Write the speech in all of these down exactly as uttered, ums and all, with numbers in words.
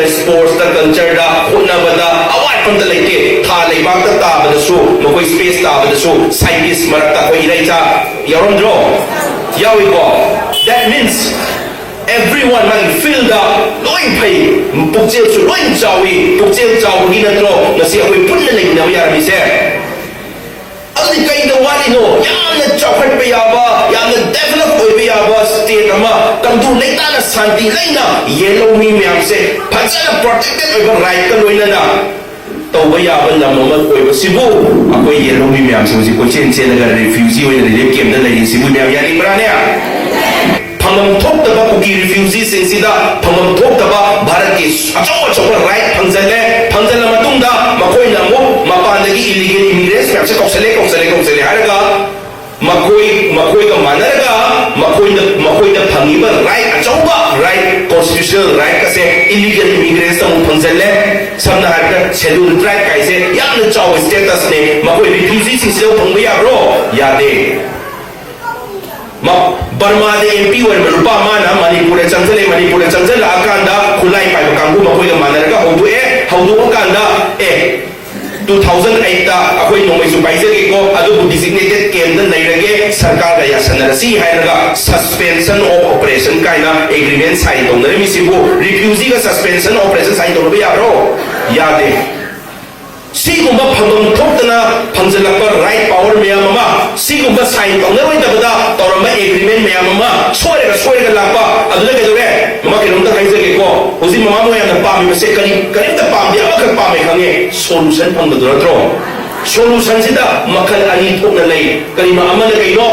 ꯁ꯭ꯄꯣꯔꯠꯁꯇ, ꯀꯜꯆꯔꯗ, ꯍꯣꯠꯅꯕꯗ ꯑꯋꯥꯠꯄ ꯑꯝꯇ ꯂꯩꯇꯦ꯫ ꯊꯥ ꯂꯩꯕꯥꯛꯇ ꯇꯥꯕꯗꯁꯨ, ꯃꯈꯣꯏ ꯁ꯭ꯄꯦꯁ ꯇꯥꯕꯗꯁꯨ, ꯁꯥꯏꯟꯇꯤꯁ ꯃꯔꯛꯇ ꯑꯩꯈꯣꯏ ꯏꯔꯩꯆꯥ ꯌꯥꯎꯔꯝꯗ꯭ꯔꯣ? ꯌꯥꯎꯏꯀꯣ? That means everyone, ꯃꯥꯒꯤ ꯐꯤꯜꯗ ꯂꯣꯏ ꯐꯩ, ꯄꯨꯛꯆꯦꯜꯁꯨ ꯂꯣꯏ ꯆꯥꯎꯏ꯫ ꯄꯨꯛꯆꯦꯜ ꯆꯥꯎꯕꯒꯤ ꯅꯠꯇ꯭ꯔꯣ ꯉꯁꯤ ꯑꯩꯈꯣꯏ ꯄꯨꯟꯅ ꯂꯩꯃꯤꯟꯅꯕ ꯌꯥꯔꯝꯃꯤꯁꯦ? ꯑꯗꯨꯗꯤ ꯀꯩꯗ ꯋꯥꯠꯂꯤꯅꯣ? ꯌꯥꯝꯅ ꯆꯥꯎꯈꯠꯄ ꯌꯥꯕ, ꯌꯥꯝꯅ ꯗꯦꯚꯂꯞ ꯑꯣꯏꯕ ꯌꯥꯕ ꯁ꯭ꯇꯦꯠ ꯑꯃ, ꯇꯪꯗꯨ ꯂꯩꯇꯥꯅ ꯁꯥꯟꯇꯤ ꯂꯩꯅ ꯌꯦꯜꯍꯧꯃꯤ ꯃꯌꯥꯝꯁꯦ ꯐꯖꯅ ꯄ꯭ꯔꯣꯇꯦꯛꯇꯦꯠ ꯑꯣꯏꯕ ꯔꯥꯏꯠꯀ ꯂꯣꯏꯅꯅ ꯇꯧꯕ ꯌꯥꯕ ꯂꯝ ꯑꯃ ꯑꯣꯏꯕꯁꯤꯕꯨ, ꯑꯩꯈꯣꯏ ꯌꯦꯜꯍꯧꯃꯤ ꯃꯌꯥꯝꯁꯦ ꯍꯧꯖꯤꯛ ꯀꯣꯏꯆꯦꯟ ꯆꯦꯜꯂꯒ ꯔꯤꯐ꯭ꯌꯨꯖꯤ ꯑꯣꯏꯅ ꯔꯤꯂꯤꯐ ꯀꯦꯝꯞꯇ ꯂꯩꯔꯤꯁꯤꯕꯨ ꯃꯌꯥꯝ ꯌꯥꯅꯤꯡꯕ꯭ꯔꯥꯅꯦ? ꯐꯪꯐꯝ ꯊꯣꯛꯇꯕ ꯀꯨꯀꯤ ꯔꯤꯐ꯭ꯌꯨꯖꯤꯁꯤꯡꯁꯤꯗ ꯐꯪꯐꯝ ꯊꯣꯛꯇꯕ ꯚꯥꯔꯠꯀꯤ ꯑꯆꯧ ꯑꯆꯧꯕ ꯔꯥꯏꯠ ꯐꯪꯖꯜꯂꯦ꯫ ꯐꯪꯖꯜꯂ ꯃꯇꯨꯡꯗ ꯃꯈꯣꯏꯅ ꯑꯃꯨꯛ ꯃꯄꯥꯟꯗꯒꯤ ꯏꯂꯤꯒꯦꯜ ꯏꯃꯤꯒ꯭ꯔꯦꯟꯁ ꯃꯌꯥꯝꯁꯦ ꯀꯧꯁꯜꯂꯦ, ꯀꯧꯁꯜꯂꯦ, ꯀꯧꯁꯜꯂꯦ ꯍꯥꯏꯔꯒ ꯃꯈꯣꯏ, ꯃꯈꯣꯏꯒ ꯃꯥꯟꯅꯔꯒ ꯃꯈꯣꯏꯅ, ꯃꯈꯣꯏꯗ ꯐꯪꯉꯤꯕ ꯔꯥꯏꯠ, ꯑꯆꯧꯕ ꯔꯥꯏꯠ, ꯀꯣꯟꯁꯇꯤꯇ꯭ꯌꯨꯁꯅꯦꯜ ꯔꯥꯏꯠ ꯑꯁꯦ ꯏꯂꯤꯒꯦꯜ ꯏꯃꯤꯒ꯭ꯔꯦꯟꯁꯇ ꯑꯃꯨꯛ ꯐꯪꯖꯜꯂꯦ꯫ ꯁꯝꯅ ꯍꯥꯏꯔꯕꯗ ꯁꯦꯗꯨꯜ ꯇ꯭ꯔꯥꯏꯕ ꯀꯥꯏꯁꯦ ꯌꯥꯝꯅ ꯆꯥꯎꯕ ꯁ꯭ꯇꯦꯇꯁꯅꯦ꯫ ꯃꯈꯣꯏ ꯔꯤꯐ꯭ꯌꯨꯖꯤꯁꯤꯡꯁꯤꯗ ꯐꯪꯕ ꯌꯥꯕ꯭ꯔꯣ? ꯌꯥꯗꯦ꯫ ꯃ-, ꯕꯔꯃꯥꯗ ꯑꯦꯝ ꯄꯤ ꯑꯣꯏꯔꯝꯕ ꯅꯨꯄꯥ ꯑꯃꯅ ꯃꯅꯤꯄꯨꯔꯗ ꯆꯪꯁꯤꯜꯂꯛꯑꯦ꯫ ꯃꯅꯤꯄꯨꯔꯗ ꯆꯪꯁꯤꯜꯂꯛꯑꯀꯥꯟꯗ ꯈꯨꯠꯂꯥꯏ ꯄꯥꯏꯕ ꯀꯥꯡꯕꯨ ꯃꯈꯣꯏꯒ ꯃꯥꯟꯅꯔꯒ ꯍꯧꯗꯣꯛꯑꯦ꯫ ꯍꯧꯗꯣꯛꯑꯀꯥꯟꯗ, ꯑꯦ, ꯇꯨ ꯊꯥꯎꯖꯟ ꯑꯩꯠꯇ ꯑꯩꯈꯣꯏ ꯅꯣꯡꯃꯩꯁꯨ ꯄꯥꯏꯖꯒꯦꯀꯣ, ꯑꯗꯨꯕꯨ ꯗꯤꯖꯤꯒꯅꯦꯇꯦꯗ ꯀꯦꯝꯗ ꯂꯩꯔꯒꯦ, ꯁꯔꯀꯥꯔꯒ ꯌꯥꯁꯟꯅꯔꯁꯤ ꯍꯥꯏꯔꯒ ꯁꯁꯄꯦꯟꯁꯟ ꯑꯣꯐ ꯑꯣꯄꯔꯦꯁꯟ ꯀꯥꯏꯅ ꯑꯦꯒ꯭ꯔꯤꯃꯦꯟ ꯁꯥꯏꯟ ꯇꯧꯅꯔꯝꯃꯤꯁꯤꯕꯨ, ꯔꯤꯐ꯭ꯌꯨꯖꯤꯒ ꯁꯁꯄꯦꯟꯁꯟ ꯑꯣꯄꯔꯦꯁꯟ ꯁꯥꯏꯟ ꯇꯧꯅꯕ ꯌꯥꯕ꯭ꯔꯣ? ꯌꯥꯗꯦ꯫ ꯁꯤꯒꯨꯝꯕ ꯐꯪꯐꯝ ꯊꯣꯛꯇꯅ ꯐꯪꯖꯜꯂꯛꯄ ꯔꯥꯏꯠ ꯄꯥꯋꯔ ꯃꯌꯥꯝ ꯑꯃ, ꯁꯤꯒꯨꯝꯕ ꯁꯥꯏꯟ ꯇꯧꯅꯔꯣꯏꯗꯕꯗ ꯇꯧꯔꯝꯕ ꯑꯦꯒ꯭ꯔꯤꯃꯦꯟ ꯃꯌꯥꯝ ꯑꯃ ꯁꯣꯏꯔꯒ ꯁꯣꯏꯔꯒ ꯂꯥꯛꯄ, ꯑꯗꯨꯗ ꯀꯩꯗꯧꯔꯦ? ꯃꯃꯥ ꯀꯩꯅꯣꯝꯇ ꯍꯥꯏꯖꯒꯦꯀꯣ, ꯍꯧꯖꯤꯛ ꯃꯃꯥ ꯃꯌꯥꯝꯅ ꯄꯥꯝꯃꯤꯕꯁꯦ ꯀꯔꯤ? ꯀꯔꯤꯝꯇ ꯄꯥꯝꯗꯦ, ꯑꯃꯈꯛ ꯄꯥꯝꯃꯦ ꯈꯪꯉꯦ, ꯁꯣꯂꯨꯁꯟ ꯐꯪꯕꯗꯨ ꯅꯠꯇ꯭ꯔꯣ? ꯁꯣꯂꯨꯁꯟꯁꯤꯗ ꯃꯈꯜ ꯑꯅꯤ ꯊꯣꯛꯅ ꯂꯩ꯫ ꯀꯔꯤꯃ ꯑꯃꯅ ꯀꯩꯅꯣ?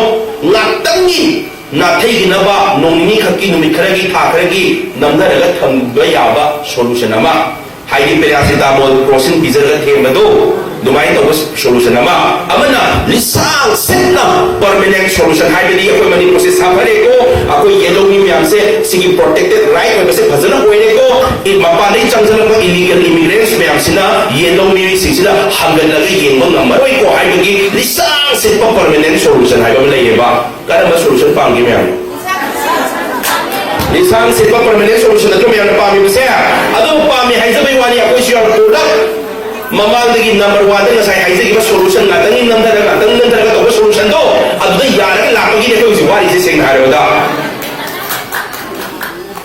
ꯉꯥꯛꯇꯪꯒꯤ ꯅꯥꯊꯩꯈꯤꯅꯕ, ꯅꯣꯡ ꯅꯤꯅꯤ ꯈꯛꯀꯤ, ꯅꯨꯃꯤꯠ ꯈꯔꯒꯤ, ꯊꯥ ꯈꯔꯒꯤ ꯅꯝꯊꯔꯒ ꯊꯝꯕ ꯌꯥꯕ ꯁꯣꯂꯨꯁꯟ ꯑꯃ, ꯍꯥꯏꯗꯤ ꯄꯦꯔꯥꯁꯤꯇꯥꯃꯣꯜ ꯀ꯭ꯔꯣꯁꯤꯟ ꯄꯤꯖꯔꯒ ꯊꯦꯝꯕꯗꯣ, ꯑꯗꯨꯃꯥꯏꯅ ꯇꯧꯕ ꯁꯣꯂꯨꯁꯟ ꯑꯃ꯫ ꯑꯃꯅ ꯂꯤꯁꯥꯡ ꯁꯤꯠꯅ ꯄꯔꯃꯅꯦꯟ ꯁꯣꯂꯨꯁꯟ, ꯍꯥꯏꯕꯗꯤ ꯑꯩꯈꯣꯏ ꯃꯅꯤꯄꯨꯔꯁꯦ ꯁꯥꯐꯔꯦꯀꯣ, ꯑꯩꯈꯣꯏ ꯌꯦꯜꯍꯧꯃꯤ ꯃꯌꯥꯝꯁꯦ ꯁꯤꯒꯤ ꯄ꯭ꯔꯣꯇꯦꯛꯇꯦꯠ ꯔꯥꯏꯠ ꯑꯣꯏꯕꯁꯦ ꯐꯖꯅ ꯑꯣꯏꯔꯦꯀꯣ, ꯏ-, ꯃꯄꯥꯟꯗꯒꯤ ꯆꯪꯁꯤꯜꯂꯛꯄ ꯏꯂꯤꯒꯦꯜ ꯏꯃꯤꯒ꯭ꯔꯦꯟꯠꯁ ꯃꯌꯥꯝꯁꯤꯅ ꯌꯦꯜꯍꯧꯃꯤꯁꯤꯡꯁꯤꯗ ꯍꯪꯒꯠꯂꯒ ꯌꯦꯡꯕ ꯉꯝꯃꯔꯣꯏꯀꯣ ꯍꯥꯏꯕꯒꯤ ꯂꯤꯁꯥꯡ ꯁꯤꯠꯄ ꯄꯔꯃꯅꯦꯟ ꯁꯣꯂꯨꯁꯟ ꯍꯥꯏꯕ ꯑꯃ ꯂꯩꯌꯦꯕ꯫ ꯀꯔꯝꯕ ꯁꯣꯂꯨꯁꯟ ꯄꯥꯝꯒꯦ ꯃꯌꯥꯝ? ꯂꯤꯁꯥꯡ ꯁꯤꯠꯄ permanent solution ꯅꯠꯇ꯭ꯔꯣ ꯃꯌꯥꯝꯅ ꯄꯥꯝꯃꯤꯕꯁꯦ? ꯑꯗꯨ ꯄꯥꯝꯃꯤ ꯍꯥꯏꯖꯕꯩ ꯋꯥꯅꯤ, ꯑꯩꯈꯣꯏꯁꯨ ꯌꯥꯎꯅ ꯄꯨꯂꯞ ꯃꯃꯥꯡꯗꯒꯤ number one ꯗ ꯉꯁꯥꯏ ꯍꯥꯏꯖꯈꯤꯕ solution ꯉꯥꯛꯇꯪ ꯅꯝꯊꯔꯒ, ꯉꯥꯛꯇꯪ ꯅꯝꯊꯔꯒ ꯇꯧꯕ solution ꯗꯣ, ꯑꯗꯨꯗ ꯌꯥꯔꯒ ꯂꯥꯛꯄꯒꯤꯅꯦ ꯑꯩꯈꯣꯏ ꯍꯧꯖꯤꯛ ꯋꯥꯔꯤꯁꯦ, ꯁꯦꯡꯅ ꯍꯥꯏꯔꯕꯗ꯫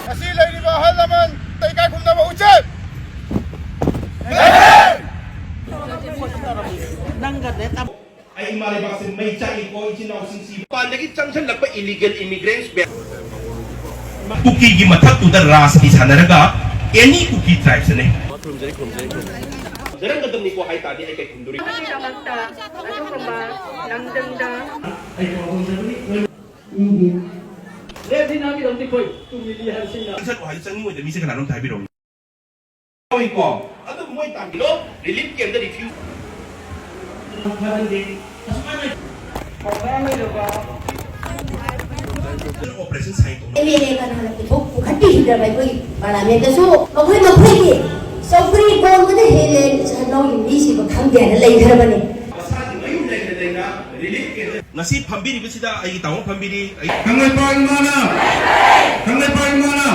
ꯉꯁꯤ ꯂꯩꯔꯤꯕ ꯑꯍꯜ ꯂꯃꯟ ꯏꯀꯥꯏ ꯈꯨꯝꯅꯕ ꯎꯠꯆꯩ꯫ ꯑꯩ ꯏꯃꯥ ꯂꯩꯕꯥꯛꯁꯦ ꯃꯩ ꯆꯥꯛꯏꯀꯣ, ꯏꯆꯤꯟ ꯏꯅꯥꯎꯁꯤꯡꯁꯤ꯫ ꯃꯄꯥꯟꯗꯒꯤ ꯆꯪꯁꯤꯜꯂꯛꯄ illegal immigrants ꯃꯌꯥꯝ꯫ ꯀꯨꯀꯤꯒꯤ ꯃꯊꯛꯇꯨꯗ ꯔꯥꯖꯅꯤ ꯁꯥꯟꯅꯔꯒ any ꯀꯨꯀꯤ tribe ꯁꯤꯅꯦ꯫ ꯈꯨꯔꯨꯝꯖꯔꯤ, ꯈꯨꯔꯨꯝꯖꯔꯤ, ꯈꯨꯔꯨꯝꯖꯔꯤ꯫ ꯈꯨꯝꯖꯔꯝꯒꯗꯕꯅꯤꯀꯣ ꯍꯥꯏ ꯇꯥꯔꯗꯤ ꯑꯩ ꯀꯩ ꯈꯨꯝꯗꯣꯔꯤꯒꯦ? ꯒꯤꯗꯃꯛꯇ ꯑꯗꯨꯒꯨꯝꯕ ꯂꯝꯗꯝꯗ ꯑꯩ ꯄꯥꯎ ꯐꯪꯖꯕꯅꯤ꯫ ꯎꯝ, ꯎꯝ꯫ ꯂꯦꯞꯁꯤ ꯅꯥꯕꯤꯔꯝꯗꯤ ꯑꯩꯈꯣꯏ ꯇꯨꯡ ꯏꯜꯂꯤ ꯍꯥꯏꯕꯁꯤꯅ꯫ ꯆꯠꯂꯣ ꯍꯥꯏ ꯆꯪꯅꯤꯡꯉꯣꯏꯗ ꯃꯤꯁꯦ ꯀꯅꯥꯅꯣꯝꯇ ꯍꯥꯏꯕꯤꯔꯛꯎꯅꯦ꯫ ꯇꯧꯏꯀꯣ꯫ ꯑꯗꯨ ꯃꯣꯏ ꯇꯥꯛꯄꯤꯔꯣ, relief camp ꯗ refugee꯫ ꯐꯔꯦ, ꯑꯁꯨꯃꯥꯏꯅ operation sign ꯇꯧꯅ꯫ ꯑꯦꯝ ꯑꯦꯜ ꯑꯦ ꯀꯅꯥꯅ ꯄꯨꯊꯣꯛ ꯄꯨꯈꯠꯄꯤꯈꯤꯗ꯭ꯔꯕ ꯑꯩꯈꯣꯏꯒꯤ parliament ꯇꯁꯨ? ꯃꯈꯣꯏ ꯃꯈꯣꯏꯒꯤ ꯆꯧꯀ꯭ꯔꯤ ꯀꯣꯟꯕꯗ ꯍꯦꯜꯂꯦ ꯏꯆꯤꯟ ꯏꯅꯥꯎꯒꯤ ꯃꯤꯁꯤꯡꯕ ꯈꯪꯗꯦ ꯍꯥꯏꯅ ꯂꯩꯈ꯭ꯔꯕꯅꯤ꯫ ꯃꯁꯥꯒꯤ ꯃꯌꯨꯝ ꯂꯩꯅ ꯂꯩꯅ relief camp ꯗ ꯉꯁꯤ ꯐꯝꯕꯤꯔꯤꯕꯁꯤꯗ ꯑꯩꯒꯤ ꯇꯥꯃꯣ ꯐꯝꯕꯤꯔꯤ, ꯑꯩ ꯀꯪꯂꯩꯄꯥꯛ ꯏꯃꯥꯅ, ꯀꯪꯂꯩꯄꯥꯛ ꯏꯃꯥꯅ